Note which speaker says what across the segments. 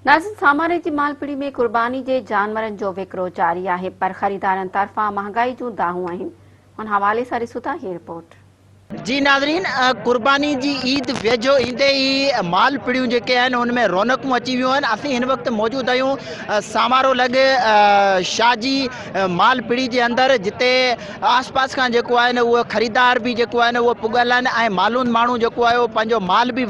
Speaker 1: ناظرين ساماري جي مالپڙي ۾ قرباني جي جانورن جو وڪرو جاري آهي پر خريدارن طرفان مهانگائي جون دانهون آهن ان حوالي سان ڏسون ٿا هي رپورٽ.
Speaker 2: جي ناظرين قرباني جي عيد ويجهو ايندي ئي مال پڙيون جيڪي آهن ان ۾ رونقون اچي ويون آهن اسين هن وقت موجود آهيون سامارو لڳ شاهه جي مال پڙي جي اندر جتي آس پاس کان جيڪو آهي نه اهو خريدار به جيڪو آهي نه اهو پڳل آهن ۽ مالون ماڻهو جيڪو آهي اهو پنهنجو مال به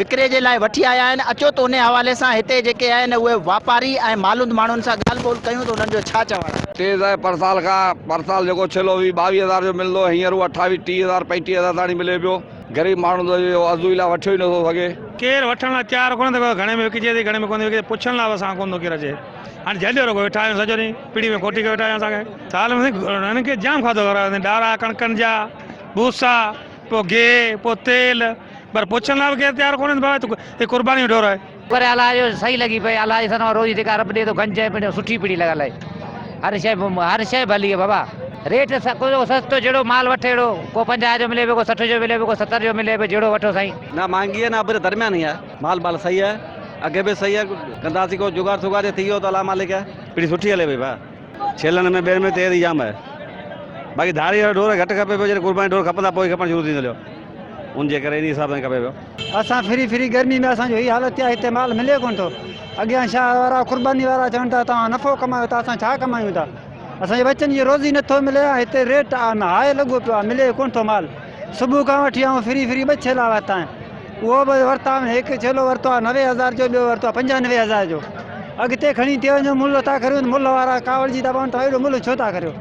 Speaker 2: وڪري جي لاء وٺي آيا آهن اچو ته انهي حوالي سان هتي جيڪي آهن اهي واپاري ۽ مالوند ماڻهن سان ڳالهه ٻولهه ڪيون ته انهن جو ڇا چوڻ آهي.
Speaker 3: تيز آهي پرسال کان پرسال جيڪو ڇيلو ويهه ٻاويهه هزار جو ملندو هو هينئر اهو اٺاويهه ٽيهه هزار پنجٽيهه هزار تاڻي ملي پيو غريب ماڻهو ته اهو عزوي لاء وٺيو ئي نٿو سگهي.
Speaker 4: ڪير وٺڻ لاء تيار ڪونهي ته گهڻي ۾ وڪجي ٿي گهڻي ۾ ڪونه ٿي وڪجي پڇڻ لاء به اسان کان ڪونه ٿو ڪير اچي هاڻي جهليو رڳو ويٺا آهيون سڄو ڏينهن پڙي ۾ کوٽي ڪري ويٺا آهيون اسان کي سال ۾ هنن کي جام کاڌو کارايو ڏارا ڪڻڪن جا ڀوسا پوء گيهه پوء تيل پر پڇڻ لاء به ڪير تيار ڪونهي ته بابا هي قرباني جو ڍور آهي.
Speaker 5: پر الله جو صحيح لڳي پئي الله جي سنوا روزي جيڪا رب ڏي ٿو گنج ۽ پڻ سٺي پڙي لڳل آهي هر شيء هر شيء ڀلي آهي بابا ريٽ ڪو سستو جهڙو مال وٺ اهڙو ڪو 50 جو ملي پيو ڪو 60 جو ملي پيو ڪو 70 جو ملي پيو جهڙو وٺو سائين.
Speaker 3: نه مهانگي آهي نه اڀ درمياني آهي مال بال صحيح آهي اگهه به صحيح آهي ڪنداسين ڪو جگاڙ سگاڙ جي ٿي ويو ته الله مالڪ آهي. پڙي سٺي هلي پئي ڀاء. ڇيلن ۾ ٻين ۾ تيز ئي جام آهي. باقي ڌاري وارا ڍور گهٽ کپي پيو جڏهن قرباني ڍور کپندا پوء ئي کپڻ شروع ٿيندو هليو ان جي ڪري انهي حساب سان ئي کپي پيو.
Speaker 6: اسان ڦري ڦري گرمي ۾ اسان جو هي حالت ٿي آهي هتي مال ملي ڪونه ٿو اڳيان شاهه وارا قرباني وارا چون ٿا توهان نفعو ڪمايو ٿا اسان ڇا ڪمايون ٿا اسان جي ٻچن جي روزي نٿو ملي ۽ هتي ريٽ هاء لڳو پيو آهي ملي ڪونه ٿو مال صبح کان وٺي آئون ڦري ڦري ٻه ڇيلا ورتا آهن اهو به ورتا آهن هڪ ڇيلو ورتو آهي 90 هزار جو ٻيو ورتو آهي 95 هزار جو اڳتي کڻي ٿي وڃو ملهه ٿا ڪريون ملهه وارا ڪاوڙجي ٿا پون ته ايڏو ملهه ڇو ٿا ڪريو.